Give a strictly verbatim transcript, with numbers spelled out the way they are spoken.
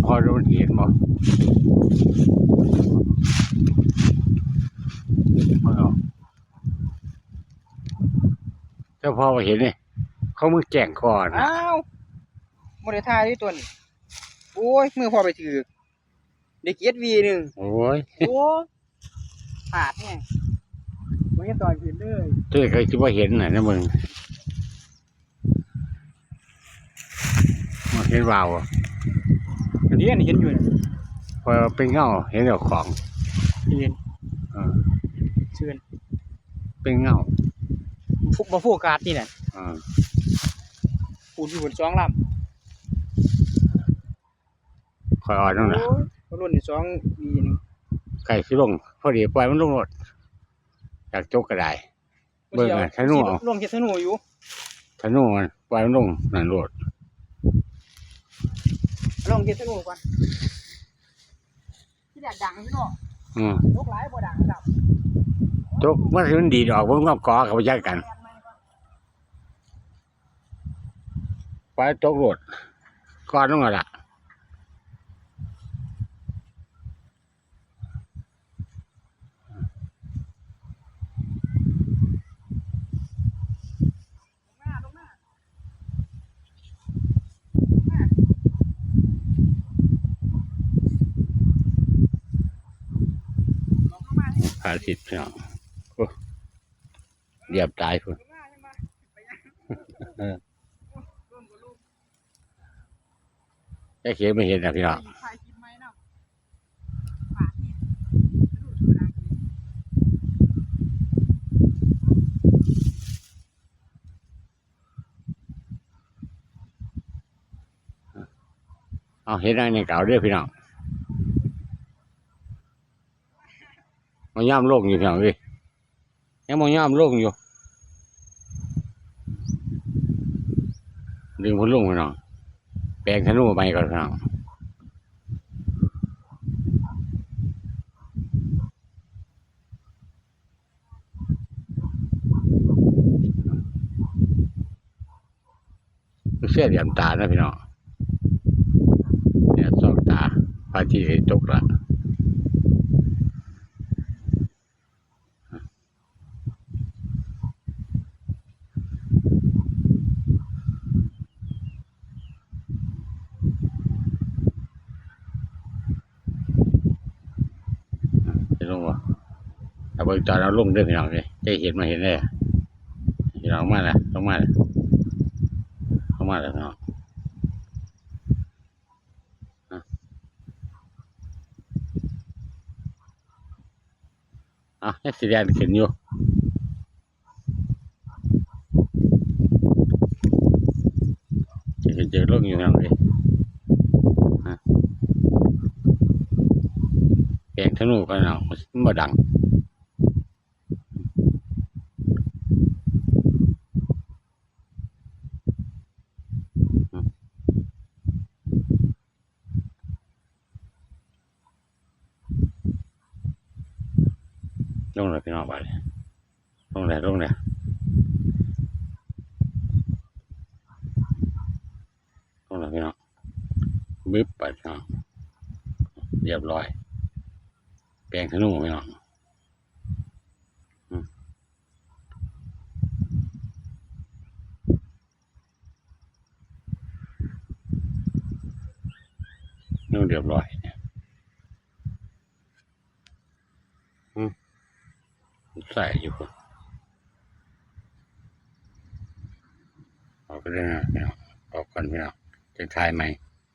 พอโดนเห็นบ่ เจ้าพ่อเห็นนี่ เขามือแก่งก่อน อ้าว บ่ได้ถ่ายด้วยตัวนี้ โอ้ย มือพ่อไปถือ ได้เจ็ดวีหนึ่ง โอ้ย โอ้ ขาดแฮง บ่เห็นตอนเห็นเลย เจ้าก็สิบ่เห็นน่ะนะมึง บ่เห็นวาวอะ อันนี้อันนี้เห็นอยู่น่ะ พอเป็นเงา เห็นเจ้าของ เห็น เออ เชิญ เป็นเงา บ่โฟกัสนี่น่ะ เออ ปูนอยู่บนสองลำ ข้อยอ่อนลงน่ะ โอ้ย ก็รุ่นที่สองอีหนึ่ง ใกล้สิลง พอดีปล่อยมันลงโลด อยากจกก็ได้ เบิ่งน่ะ ธนูเอา ลงเฮ็ดธนูอยู่ ธนูมันปล่อยมันลงนั่นโลด ลงเฮ็ดธนูก่อน ที่แดดดังพี่น้อง อืม ตกหลายบ่ดังครับ จกมันสิมันดีดออก เบิ่งความก่อกับบ่จักกัน ไปตกโลด ก่อนลงนั่นล่ะ พระอาทิตย์พี่น้อง โอ้ เหยียบตายพุ่น จะเขียนไม่เห็นนะพี่น้อง เอาเห็นอันนี้เก่าเด้อพี่น้อง มันย่ำลงอยู่พี่น้องเอ้ย ยังบ่ยอมลงอยู่ ดึงเพิ่นลงพี่น้อง แปลงธนูใหม่ก่อนพี่น้อง เสียเหลี่ยมตานะพี่น้อง เนี่ยส่องตา พระอาทิตย์ตกละ จะลงบ่ เอาเบิ่งตอนเอาลงเด้อพี่น้องเด้อ จะเห็นมาเห็นได้อะ พี่น้องมาแล้ว ลงมาแล้ว ลงมาแล้วพี่น้อง อ่ะ ยังสิแล่นขึ้นอยู่ จะเจอลงอยู่นั่นเลย ฮะ แปลงธนูกันเอา มันบ่ดัง ลงแล้วพี่น้อง บาดนี้ ลงแล้ว ลงแล้ว ลงแล้วพี่น้อง บึ๊บ ไปพี่น้อง เรียบร้อย แปลงธนูพี่น้อง อืม นี่เรียบร้อย อืม ใส่อยู่ ออกไปเลยนะพี่น้อง ออกก่อนพี่น้อง จะถ่ายใหม่